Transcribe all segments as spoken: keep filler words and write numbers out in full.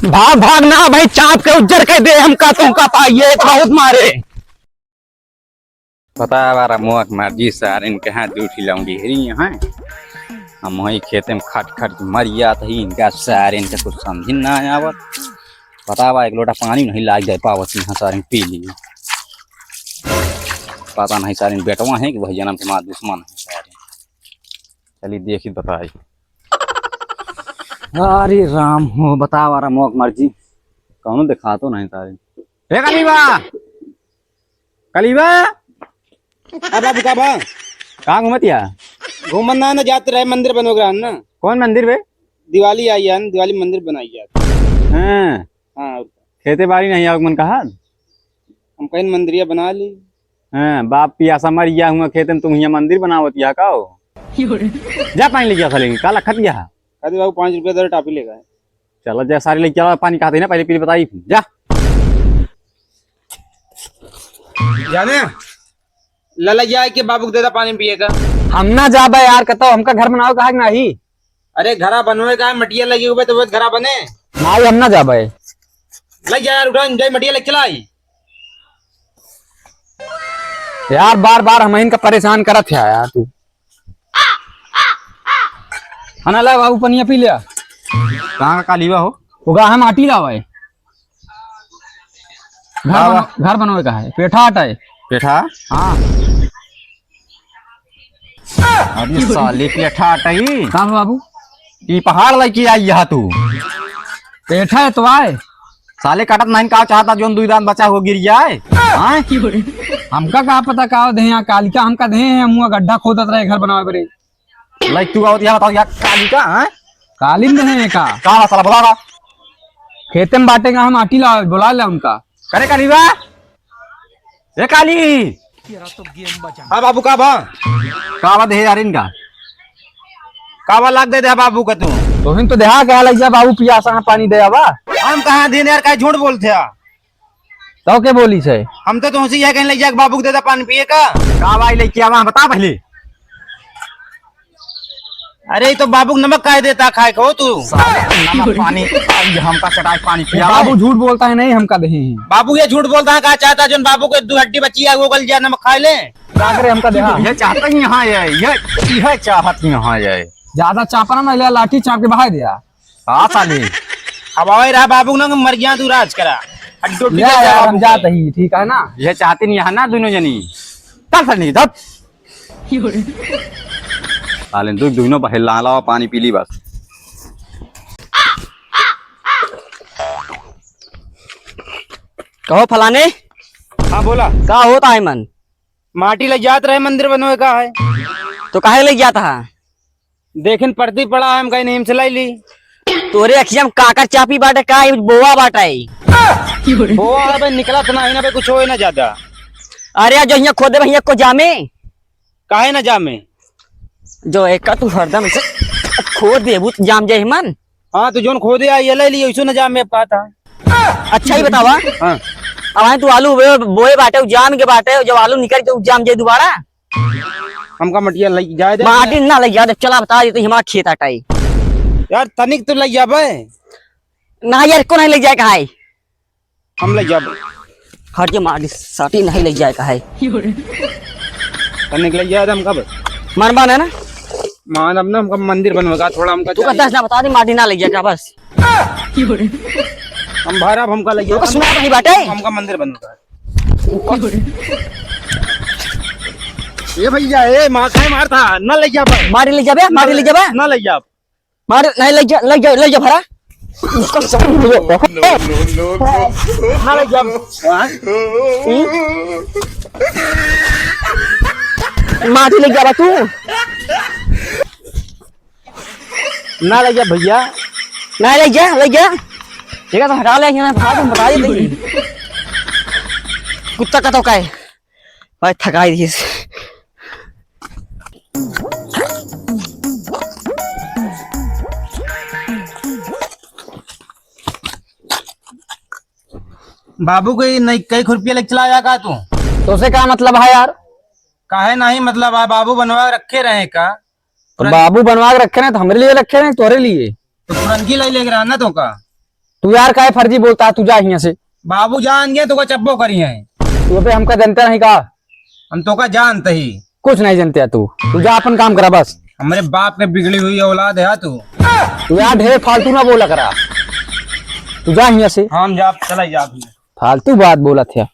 भाग, भाग ना भाई, चाप के उज्जर कर दे हमका, तुमका पाइए, बहुत मारे। पता है बारा मोक मर्जी सारे इनके हाथ दू ठी लौंडी हरी हैं। हम वही खेते में खट खट के मर जात ही, इनका सारे इनके कुछ समझ ना आवत। पता बा, एक लोटा पानी नहीं लाग जाए पावत यहाँ सारे पी ली। पता नहीं सारे बेटवा है कि वही जन्म से हमारा दुश्मन है सारे। चलिए देखी बताई। अरे राम हो, बतावा रा मोक मर्जी, कौनो देखा तो नहीं तारे। रे कलीबा, कलीबा। अब बाबू का बा? कहाँ घूमत या? घूमत ना, ना जात रहे, मंदिर बनोगे ना। कौन मंदिर बे? दिवाली आई है ना, दिवाली मंदिर बनाई जात। हाँ। हाँ। खेते बाड़ी नहीं आओ मन कहा? हम कहीं मंदिरिया बना ली। हाँ, बाप पियासा मर गया हुआ खेते में, तुम यहाँ मंदिर बनावत या का हो? जा पानी लेके आ साले, का लखत गया? अरे बाबू, पाँच रुपया दे, टाफी लेगा। चलो जा सारे लेके चलो, पानी कहते ना, पहले पीली बताई फिर जा। जाने, लला जाए के बाबू के देता पानी पिए का। हम ना जाबे यार, कतो हमका घर बनावे का है कि नाही? अरे घरा बनवे का है, मटिया लगी हुए तो वो घरा बने। नाही, हम ना जाबे। ले जा यार, उठा, जाए मटिया लेके चला आई। यार बार बार हम इनका परेशान करत है यार तू। खाना ला बाबू, पनिया पी लिया। कहाँ का कालीवा हो? उगा हम आटी लावा है। घर का बनो-, बा? घर बनवे का है, पेठा आटा है। पेठा? हाँ। अरे साले, पेठा आटा ही। का बा बाबू? ई पहाड़ लइके आई यहाँ तू। पेठा है तो आए। साले काटत नहीं का चाहता, जोन दुई दांत बचा हो गिर जाए। हाँ? हमका का पता का दे यहाँ कालिका, हमका दे हैं, हम गड्ढा खोदत रहे घर बनावे बरे। लाइक तू आवत यहाँ बताओ यार, काली का, हैं? काली में है का? का बा साला, बोला बा। खेते में बाटेगा, हम आटी ला, बोला ले उनका। करे काली बा? ए काली। हाँ बाबू, का बा? का बा देहे यार इनका? का बा लाग दे दे बाबू का तू? तोहिन तो देहा कहा लग जा बाबू, पियासा है, पानी दे आवा। हम कहाँ दिन यार, काहे झूठ बोलते हैं? तो के बोली से? हम तो तुमसे यह कहीं ले जाके बाबू को देता पानी पिए का। का भाई लेके आवा, बता पहले। अरे, ये तो बाबू को नमक काहे देता खाए को तू? साले नमक पानी, आई हमका चटाई पानी पिया। बाबू झूठ बोलता है, नहीं हमका दही। बाबू ये झूठ बोलता है, का चाहता जोन बाबू को दो हड्डी बची है, वो गल जा, नमक खाए ले। का करे हमका देहा? ये चाहता ही यहाँ है, ये, ये चाहत ही यहाँ है। ज्यादा चापना ना ले, लाठी चाप के बहाय दिया। हाँ साली। अब आवे रहा बाबू ना, मर गया तू राज करा। हड्डी टूट ले गया यार, बाबू हम के। जात ही, ठीक है ना? ये चाहती नहीं यहाँ ना दोनों जनी। चल साली, चल। साले दु-, दुनो बहेला लावा, पानी पी ली बस। कहो फलाने। हाँ, बोला। का होता है मन? माटी ले जात रहे, मंदिर बनवे का है। तो काहे ले जाता है? देखिन परती पड़ा है, हम कहीं नीम से लाई ली। तोरे अखिया में काकर चापी बाटे का, ई बोआ बाटे? बोआ है बे, निकला तो नहीं ना बे, कुछ होए ना ज्यादा। अरे, जो हियाँ खोदे बा, हियाँ को जामे? काहे ना जामे? जो एक का तू हरदम से खोद देबू, तो जाम जाए मन। हाँ, तो जोन खोदे आई, ये ले ली, ऐसो ना जामे, अब कहा था। अच्छा ही बतावा। हाँ। अब आए तू आलू बोए, बोए बाटे, उ जाम के बाटे, जब आलू निकल के उ जाम जाए दोबारा। हमका मटिया लइ जाए दे। माटी ना लइ जाए दे, चला बता देते हमारा खेत हटाई। यार तनिक तो लइ जाबे। ना यार, को नहीं लइ जाए का है? हम लइ जाबे। हट के माटी साटी नहीं लइ जाए का है। तनिक लइ जाए दे हमका बस। मन बा ना? मान अब ना हमका मंदिर बनवेगा थोड़ा हमका तू का चाहिए। दस ना बता दे, माटी ना लइ जाए का बस। हम भैरव हमका लइ जाए। सुना नहीं बाटे। हमका मंदिर बनवेगा। ए भैया, ए, माँ काहे मारता? ना लइ जा बे। माटी लइ जाबे, माटी लइ जाबे। ना लइ जा। माटी नहीं लइ जा, लइ जा, लइ जा भरा। इसको सब ना लइ जा। हाँ? हम्म? माटी लइ जाबा तू। ना लइ जा भैया। ना लइ जा, लइ जा। ठीक है, तो हटा ले, यहाँ भाग, हम बता देते हैं। कुत्ता का तो का है? भाई, थकाई दिए से। बाबू को ये नहीं, कई रुपया लेके चला आया का तू? तो से का मतलब है यार? काहे नहीं मतलब है, बाबू बनवा रखे रहे का? तो बाबू बनवा के रखे ना, तो हमरे लिए रखे ना, तोरे लिए। तो पुरनकी लाई लेके रहा ना तो का? तू यार काहे फर्जी बोलता है, तू जा हियां से। बाबू जान गए तो का चप्पो करी है। तू अबे हमका जनता नहीं का? हम तो का जानते ही। कुछ नहीं जनते तू, तू जा अपन काम करा बस। हमरे बाप के बिगड़ी हुई औलाद है तू। तू यार ढेर फालतू ना बोला करा, तू जा हियां से। हम जा, चला जा। फालतू बात बोलत है।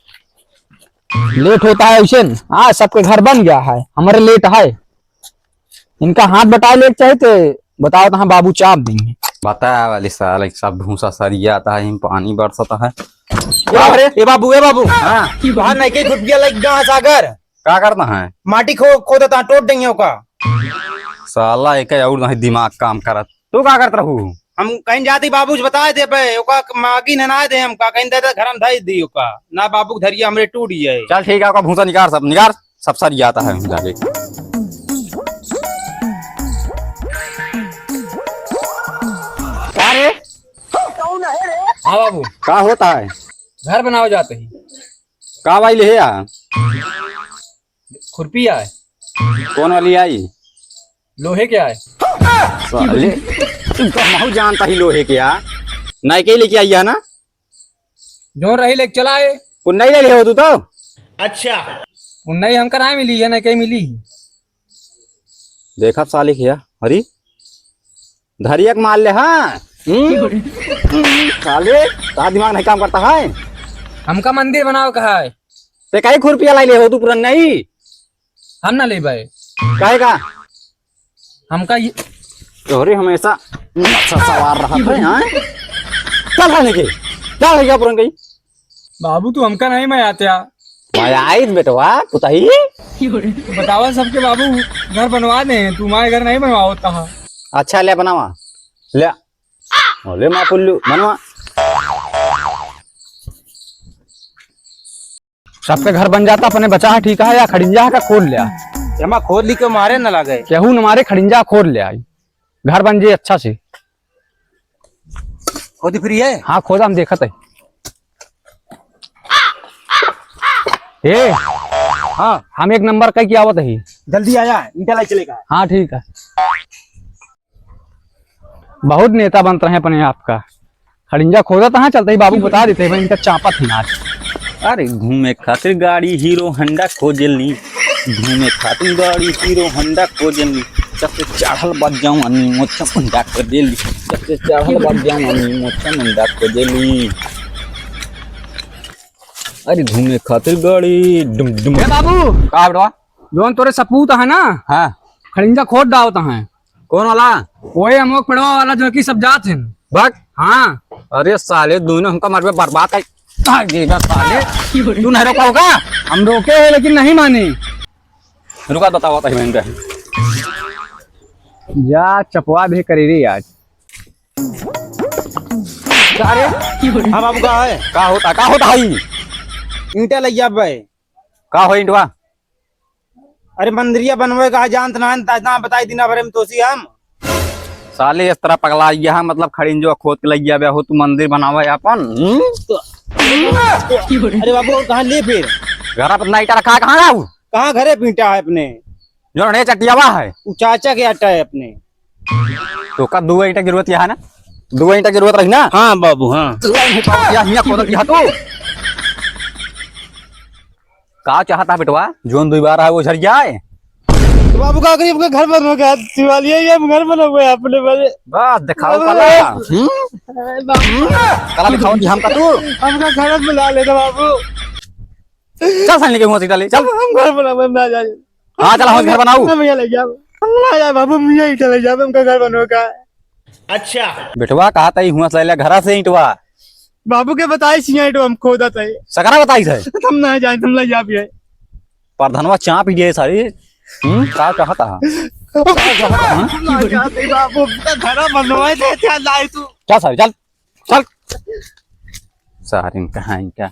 लेट होता है ऐसे न। आज सबके घर बन गया है, हमरे लेट है। इनका हाथ बटाए लेके चाहे थे, बताओ तो हाँ बाबू चाप देंगे। बताया वाली साला, सब भूसा सरियाता है, पानी बरसता है। ए बाप रे, ए बाबू, ए बाबू। हाँ। बाहर नहीं कहीं घुट गया लग गया सागर। का करता है? माटी खो-, खोदता, टोट देंगे ओका। साला एक और नहीं दिमाग काम करत। तू का करत रहू? हम कहीं जाती बाबू से बताए दे बे, ओका मागी न ना दे हमका, कहीं दे दे घर में धई दी ओका। ना बाबू के धरिया हमरे टूट जाए। चल ठीक है, ओका भूसा निकाल, सब निकाल, सब सर जाता है हम जाके। का रे? हाँ बाबू। का होता है? घर बनाओ जाते ही। का भाई ले आ? खुरपी आए। कौन वाली आई? लोहे के आए। साले, तू तो महू जानता ही लोहे के आ। नयके लेके आई है ना? जो रही लेके चला आए। वो नहीं ले ले हो तू तो? अच्छा। वो नहीं हमका ना मिली है, नयके मिली। देखा साले के आ, अरे धरिया के मार ले, हाँ? हम्म? साले, तार दिमाग नहीं काम करता है? हमका मंदिर बनाओ कहा है। ते काहे खुरपिया लाई ले हो तू पुरन नहीं? हम ना लेबे। काहे का? हमका ये तोहरे हमेशा नशा सवार रहा था, हाँ? चल साले के, चल साले के पुरन कहीं। बाबू, तू हमका नहीं मयाते आ। मयाइत बेटवा, पुताई। बतावा सबके बाबू, घर बनवा दे, तू मारे घर नहीं बनवावत हा। अच्छा, ले बनावा, ले। ओ, ले माँ पुल्लू, बनवा। सबके घर बन जाता, अपने बचा है, ठीक है, या खड़िंजा है का खोद लिया? एमा खोद ली के मारे न लागे। केहू न मारे, खड़िंजा खोद लिया। घर बन जे अच्छा से। खोदी फ्री है? हाँ, खोदा, हम देखत है। ए, हाँ। हम एक नंबर कह के आवत ही। जल्दी आया, ईंटा लाई चलेगा। हाँ, ठीक है। बहुत नेता बनत रहे अपने आप का। खड़िंजा खोदत हैं, चलते ही बाबू बता देते हैं, भाई, इनका चापत ही ना आज। अरे घूमे खातिर गाड़ी हीरो होंडा खोजली, घूमे खातिर गाड़ी हीरो होंडा खोजली। जब से चढ़ल बा जवानी मोछा मुंडा खोजली, जब से चढ़ल बा जवानी मोछा मुंडा खोजली। अरे घूमे खातिर गाड़ी डुम डुम। ए बाबू, का बेटवा? जौन तोरे सपूत है ना, हाँ। खड़िंजा खोद डावत हैं। कौन वाला? ओए अमोक पेड़वा वाला जो कि सब जात हैं। बक? हाँ। अरे साले, दोनों हमका मरबे बर्बाद है। आ, ये बस साले। तू नहीं रोका होगा? हम रोके हैं, लेकिन नहीं माने। रुका, बतावा, तही मैं इनका। जा, चपवा भी करी रे आज। अरे, हाँ बाबू, का है? का होता, का होता है? ईंटा लग गया भाई। का हो ईंटवा? अरे मंदिरिया बनवे का जानत ना है, इतना बताई दिना भरे में तोसी हम। साले इस तरह पगला गया है, मतलब खड़िंजो खोद के लग गया बे हो तू मंदिर बनावे अपन, हम्म? अरे बाबू, और कहाँ ले फिर? घर पर नाइटा रखा है, कहाँ रहा वो? कहाँ घरे पीटा है अपने? जो रे चटियावा है। वो चाचा के आटा है अपने। तो का दो ईंटा की जरूरत यहाँ है ना? दो ईंटा की जरूरत रही ना? हाँ बाबू, हाँ। या हिया खोदत यहाँ तू। का चाहता बेटवा? जोन दुई बार आए वो झर जाए। तो बाबू का करी, अपने घर बन गया, दिवालिया ये हम घर बना हुआ है अपने बड़े। बस दिखाओ बाबू। कला। हम्म? अरे बाबू। कला दिखाओ कि हमका तू। हमका घर बना लेना बाबू। चल साले के मुंह से डाले, चल। हम घर बना, हम ना जाए। हाँ, चल, हम घर बनाऊ। हम यहाँ ले जाओ। हम ना जाए बाबू, हम यहीं चले जाओ, हमका घर बनवे का। अच्छा। बेटवा, कहा तई हुआ से ले घरा से ईंटवा। बाबू के बताई सिया ईंटवा हम खोदा तई। सकरा बताई से। हम ना जाए, हम ले जाओ ये। परधनवा चाप ही दिए सारी। हम्म, का कहता है? हम ना जाते बाबू, तो घरा बनवाए दे, क्या लाई तू? चल सारी, चल। चल। सारिन कहाँ इनका?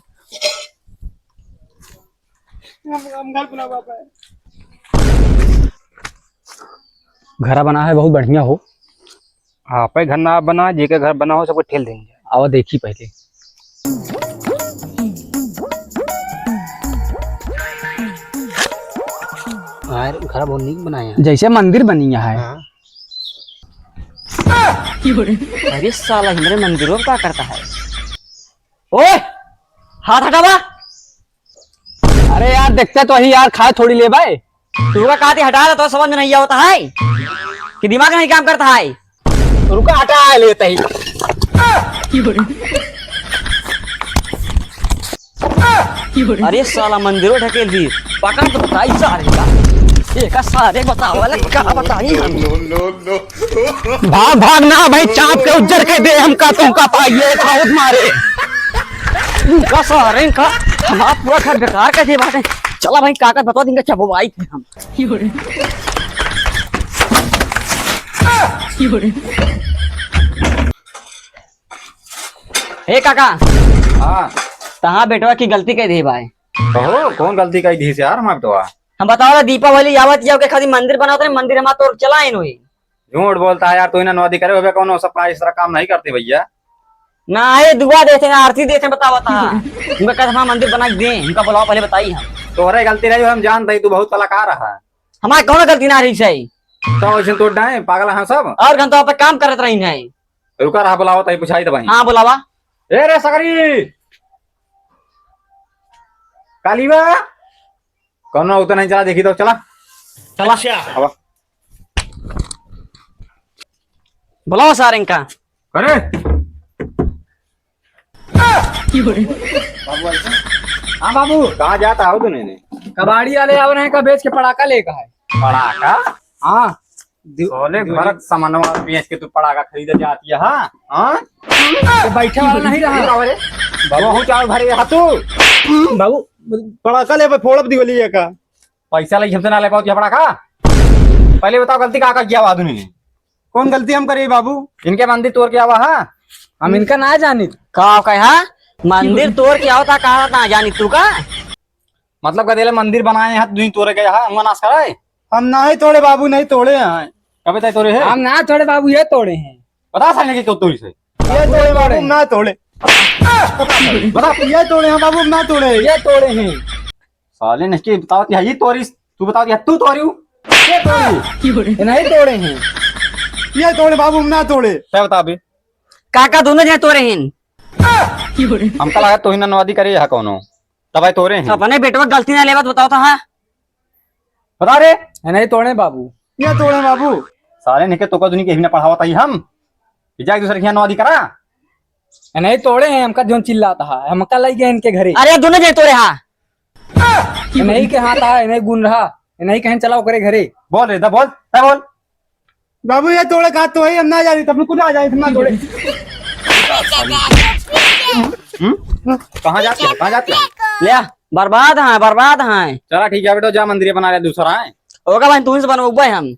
हम, हम घर बनावा पाए। घरा बना है बहुत बढ़िया हो। आपे घर ना बना, जेके घर बना हो, सबको ठेल देंगे। आवा देखी पहले। यार, घर बहुत नीक बनाया है। जैसे मंदिर बनी है। हाँ। अरे साला, हमरे मंदिरों का करता है? ओए, हाथ हटावा। अरे यार, देखते तो ही यार, खाए थोड़ी ले भाई। तू का कहती हटा दे, तो समझ में नहीं आवता है कि दिमाग नहीं काम करता है। रुका, हटा लेते ही। अरे साला, मंदिरो ढकेल दी। पकड़ तो बताई सारे का। एका सारे बतावा ले, का बताई हम? भाग, भाग ना भाई, चाप के उज्जर के दे हमका, तुमका पाइए, खाओ मारे। का सारे का, हमारा पूरा घर बेकार कर दे बाटे। चला भाई, काका बता देंगे, चबो भाई थे हम। हे काका। हाँ। तहाँ बेटवा की गलती कह दे भाई। कहो, कौन गलती कही दीस यार हमार बेटवा? हम बताओ ला, दीपावली आवत जाओ के खातिर मंदिर बनावत रहे, मंदिर हमार तोर चलाइन होई। झूठ बोलता है यार, तू इन्हें नौदी करे होबे, कौनो सब का इस तरह काम नहीं करते भैया। ना आए, दुआ देते ना आरती देते, बताओ बता। उनका कहते हमारा मंदिर बना के दे, उनका बुलाओ पहले बताई हम। तोहरे गलती रही, हम जानते ही तू बहुत कलाकार है। हमार कौनो गलती ना रही सही। तो ऐसे तो डाए, पागल हैं सब। और घंटा पे काम करत रही है। रुका रहा, बुलाओ तई, पूछाई दबाई। हाँ, बुलावा। ए रे सकरी, कालीवा, कौनो उतना नहीं चला, देखी तो चला। चला। अच्छा। अब बुलाओ सारे इनका। करे। बाबू, ऐसे? हाँ बाबू। कहाँ जाता हो तू नहीं? कबाड़ी वाले आवे रहे का, बेच के पड़ाका लेकर है। पड़ाका? हाँ। दि-, सोले दिवाली घर सामानवा बेच के तू पड़ाका खरीदे जाती है, हाँ? हाँ? ये बैठे वाला नहीं रहा। बाबू, चावल भरे हा तू। बाबू, पड़ाका ले, फोड़ब दिवाली का। पैसा लई हमसे ना ले पाओ, ये पड़ाका। पहले बताओ, गलती का, का किया बा दुनी ने? कौन गलती हम करे बाबू? इनके मंदिर तोड़ के आवा, हाँ? हम इनका ना जानी। का कहे, हाँ? मंदिर तोड़ के आवता, कहा ना जानी तू का? मतलब का देले मंदिर बनाए हाथ दुई तोड़े गए हा, हमका नाश कराए? हम नाही तोड़े बाबू, नहीं तोड़े हैं। कबे तय तोड़े है? हम ना तोड़े बाबू, ये तोड़े हैं। बता साले के क्यों तोड़ी से? ये तोड़े बाबू, हम ना तोड़े। बता। ये तोड़े हैं बाबू, हम ना तोड़े। ये तोड़े हैं। साले नहीं के बताओ, ये तोड़ी, तू बताओ, ये तू तोड़ी हूँ? ये तोड़ी। ये नहीं तोड़े हैं। ये तोड़े बाबू, हम ना तोड़े। क्या बता अभी? काका दोनों जने तोड़े हैं। हमका लगा तोहिन नवादी करे यहाँ कौनो। तब आई तोरे हैं। अपने बेटवा गलती ना लेवा तो बताओ तो, हाँ। बता रे। है नहीं तोड़े बाबू। ये तोड़े बाबू। साले निके तो को दुनी के हिना पढ़ावत आई हम। कि जा एक दूसरे के यहाँ नवादी करा। है नहीं तोड़े हैं, हमका जोन चिल्लाता है, हमका लई गए इनके घरे। अरे दोनों जने तोड़े, हाँ। है नहीं के हाथ आए, नहीं गुन रहा, है नहीं कहें चलाओ करे घरे। बोल रे, दा बोल, दा बोल। बाबू, ये तोड़े का तो है, हम ना जानी, तब कुछ आ जाए, हम ना तोड़े। हम्म? कहाँ जाते हैं? कहाँ जाते हैं? ले आ, बर्बाद हैं, बर्बाद हैं। चला ठीक है बेटा, जा मंदिर बना ले दूसरा है। होगा भाई, तू ही से बनवाऊबे हम।